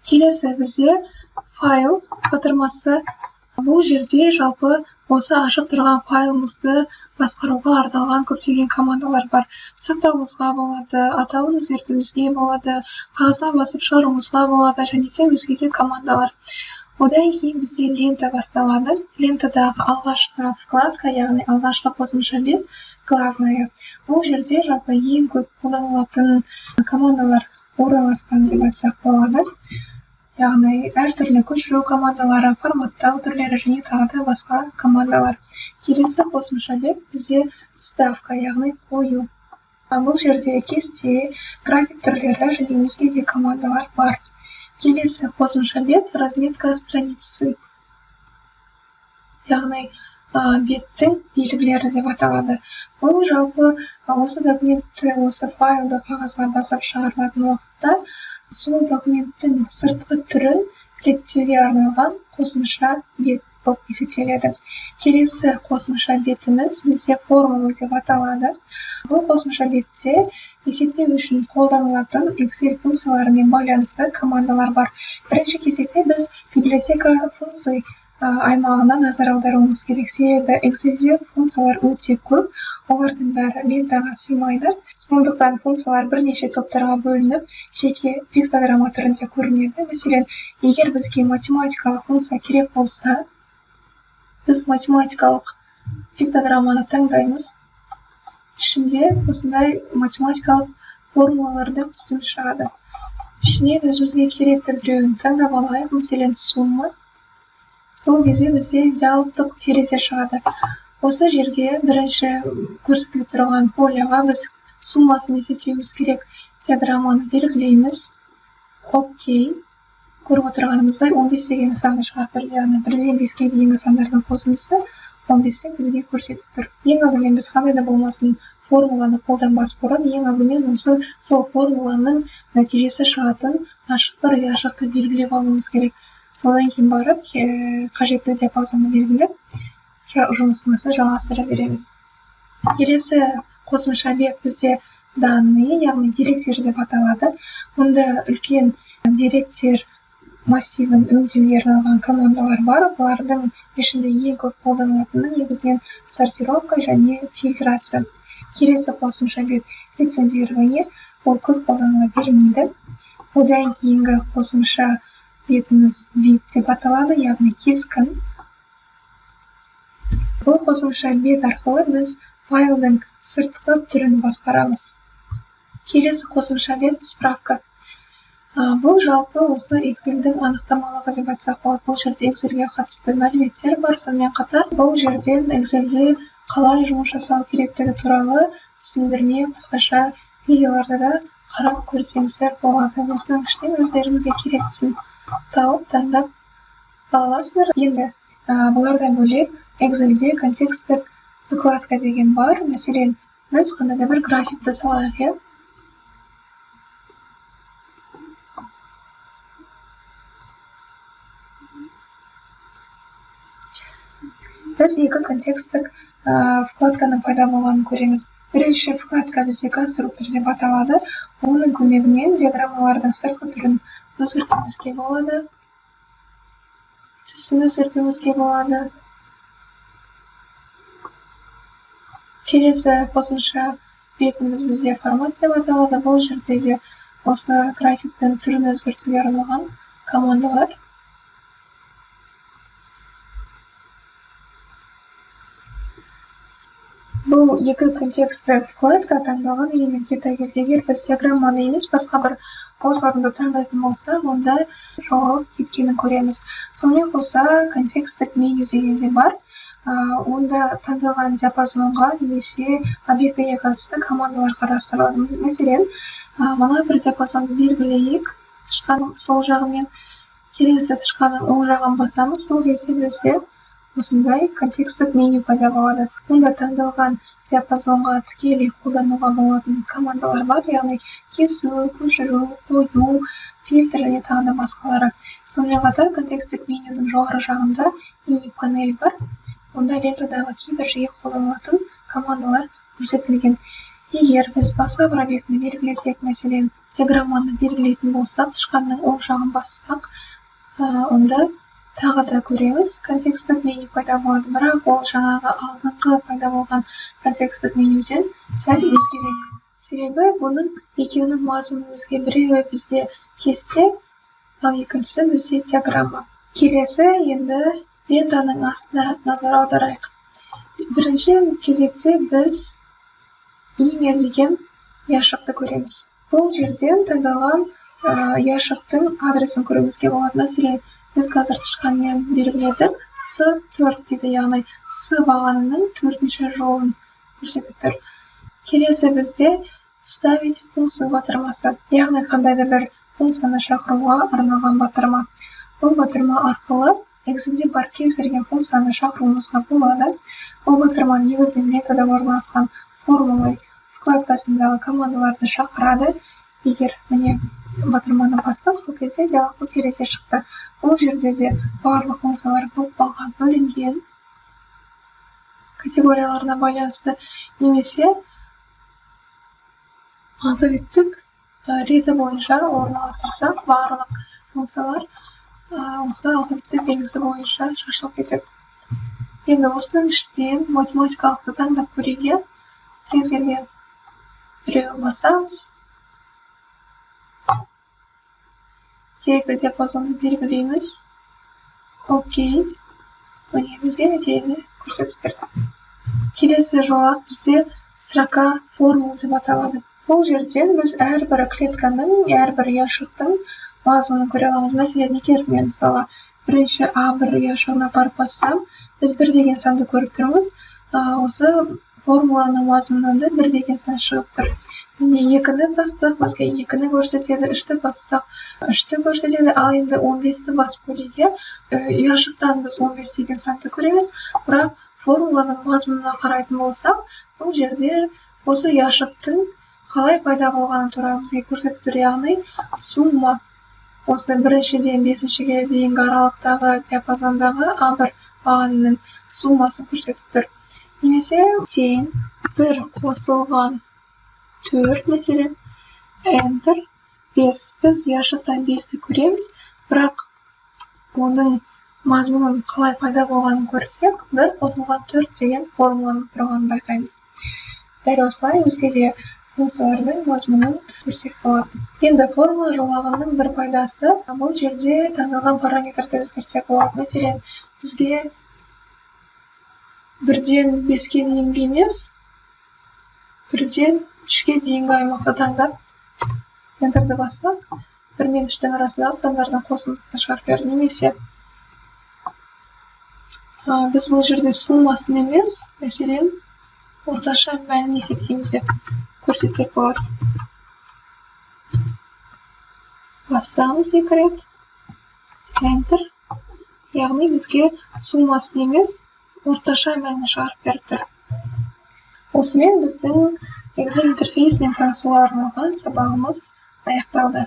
Келесі бізде файл батырмасы. Бұл жерде жалпы осы ашық тұрған файлымызды басқаруға арналған көптеген командалар бар. Сақтауымызға болады, атауын өзгертуімізге болады, қағазға басып шығаруымызға болады және де өзге де командалар. Одан кейін бізде лента басталады. Лентадағы алғашқы вкладка, яғни алғашқы қосымша бет, главная. Бұл жерде жалпы ең көп қолданылатын командалар орналасқан деп айтсақ болады. Яғни әртүрлі көшіру командалары, форматтау түрлері және тағы да басқа командалар. Келесі қосымша бет бізде вставка, яғни қою. Бұл жерде кесте, график түрлері және өзге де командалар бар. Келесі қосымша бет разметка страницы, яғни беттің белгілері деп аталады. Бұл жалпы осы документті, осы файлды қағазға басып шығарылатын уақытта сол документтің сыртқы түрін реттеуге арналған қосымша бет болып есептеледі. Келесі қосымша бетіміз бізде формула деп аталады. Бұл қосымша бетте есептеу үшін қолданылатын Excel функцияларымен байланысты командалар бар. Бірінші кезекте біз библиотека функций аймағына назар аударуымыз керек. Себебі Excelде функциялар өте көп, олардың бәрі лентаға сыймайды. Сондықтан функциялар бірнеше топтарға бөлініп, жеке пиктограмма түрінде көрінеді. Мәселен, егер бізге математикалық функция керек болса, біз математикалық пиктограмманы таңдаймыз. Ішінде осындай математикалық формулалардың тізімі шығады. Ішінен өзімізге керекті біреуін таңдап алайық, мәселен, сумма. Сол кезде бізде диалогтық терезе шығады. Осы жерге бірінші көрсетіліп тұрған поляға біз суммасын есептеуіміз керек диаграмманы белгілейміз. Окей. Көріп отырғанымыздай 15 деген санды шығарып тұр, яғни 1-ден 5-ке дейінгі сандардың қосындысы 15-ті бізге көрсетіп тұр. Ең алдымен біз қандай да болмасын формуланы қолданбас бұрын ең алдымен осы сол формуланың нәтижесі шығатын ашық бір ұяшықты белгілеп алуымыз керек. Содан кейін барып қажетті диапазонды белгілеп жұмысымызды жалғастыра береміз. Келесі қосымша бет бізде данные, яғни деректер деп аталады. Мұнда үлкен деректер массивін өңдеуге арналған командалар бар. Бұлардың ішінде ең көп қолданылатыны негізінен сортировка және фильтрация. Келесі қосымша бет рецензирование, ол көп қолданыла бермейді. Одан кейінгі қосымша бетіміз вид деп аталады, яғни кескін. Бұл қосымша бет арқылы біз файлдың сыртқы түрін басқарамыз. Келесі қосымша бет справка. Бұл жалпы осы Excel'дің анықтамалығы деп айтсақ болады. Бұл жерде Excel'ге қатысты мәліметтер бар. Сонымен қатар бұл жерден Excel'де қалай жұмыс жасау керектігі туралы түсіндірме, қысқаша видеоларды да қарап көрсеңіздер болады. Осының ішінен өздеріңізге керектісін тауып, таңдап ала аласыздар. Енді бұлардан бөлек Excel'де контекстік вкладка деген бар. Мәселен, біз қандай да бір графикті салайық, иә? Біз екі контекстік вкладканың пайда болғанын көреміз. Бірінші вкладка бізде конструктор деп аталады. Оның көмегімен диаграммалардың сыртқы түрін өзгертуімізге болады, түсін өзгертуімізге болады. Келесі қосымша бетіміз бізде формат деп аталады. Бұл жерде де осы графиктің түрін өзгертуге арналған командалар. Бұл екі контекстік вкладка таңдалған элементке тәуелді. Егер біз диаграмманы емес, басқа бір бос орынды таңдайтын болсақ, онда жоғалып кеткенін көреміз. Сонымен қоса контекстік меню деген де бар. Онда таңдалған диапазонға немесе объектіге қатысты командалар қарастырылады. Мәселен, мына бір диапазонды белгілейік, тышқанның сол жағымен, келесі тышқанның оң жағын басамыз. Сол кезде бізде осындай контекстік меню пайда болады. Мұнда таңдалған диапазонға тікелей қолдануға болатын командалар бар, яғни кесу, көшіру, қою, фильтр және тағы да басқалары. Сонымен қатар контекстік менюдің жоғары жағында мини панель бар. Онда лентадағы кейбір жиі қолданылатын командалар көрсетілген. Егер біз басқа бір объектіні белгілесек, мәселен, Диаграмманы белгілейтін болсақ, тышқанның оң жағын бассақ, онда тағы да көреміз, контекстік меню пайда болады. Бірақ ол жаңағы алдыңғы пайда болған контекстік менюден сәл өзгерек. Себебі бұның екеуінің мазмұны өзге. Біреуі бізде кесте, ал екіншісі бізде диаграмма. Келесі енді лентаның астына назар аударайық. Бірінші кезекте біз имя деген ұяшықты көреміз. Бұл жерден таңдалған ұяшықтың адресін көруімізге болады. Мәселен, біз қазір тышқанмен белгіледік, С4 дейді, яғни С бағанының төртінші жолын көрсетіп тұр. Келесі бізде вставить функцию батырмасы, яғни қандай да бір функцияны шақыруға арналған батырма. Бұл батырма арқылы Excelде бар кез келген функцияны шақыруымызға болады. Бұл батырма негізінен лентада орналасқан формулы вкладкасындағы командаларды шақырады. Егер міне батырманы бастық, сол кезде диалогтық терезе шықты. Бұл жерде де барлық функциялар группаға бөлінген категорияларына байланысты немесе алфавиттік реті бойынша орналастырсақ, барлық функциялар осы алфавиттік белгісі бойынша шашылып кетеді. Енді осының ішінен математикалықты таңдап көрейік. Кез келген біреуін басамыз. Керекті диапазонды белгілейміз. Окей. Міне бізге нәтижені көрсетіп берді. Келесі жолақ бізде строка формул деп аталады. Бұл жерден біз әрбір клетканың, әрбір ұяшықтың мазмұнын көре аламыз. Мәселен, егер мен мысалға бірінші А1 ұяшығына барып бассам, біз 1 деген санды көріп тұрмыз. Осы формуланың мазмұнынан да 1 деген сан шығып тұр. Міне 2-ні бастық, бізге 2-ні көрсетеді, 3-ті бассақ, 3-ті көрсетеді. Ал енді 15-ті басып көрейік. Ұяшықтан біз 15 деген санды көреміз, бірақ формуланың мазмұнына қарайтын болсақ, бұл жерде осы ұяшықтың қалай пайда болғаны туралы бізге көрсетіп тұр, яғни сумма осы біріншіден бесіншіге дейінгі аралықтағы диапазондағы А1 бағанының суммасын көрсетіп тұр. Немесе тең 1 қосылған 4, мәселен, Enter 5. Біз ұяшықтан 5-ті көреміз, бірақ оның мазмұнын қалай пайда болғанын көрсек, 1 қосылған 4 деген формуланың тұрғанын байқаймыз. Дәл осылай өзге де функциялардың мазмұнын көрсек болады. Енді формула жолағының бір пайдасы, бұл жерде таңдалған параметрді өзгертсек болады. Мәселен, бізге 1-ден 5-ке дейінгі емес, 1-ден 3-ке дейінгі аймақты таңдап, Enter'ді бассақ, 1 мен 3-тің арасындағы сандардың қосындысын шығарып берді. Немесе біз бұл жерде суммасын емес, мәселен, орташа мәнін есептейміз деп көрсетсек болады. Бассамыз 2 рет, Enter, яғни бізге суммасын емес, орташа мәнін шығарып беріп тұр. Осымен біздің Excel интерфейсімен танысуға арналған сабағымыз аяқталды.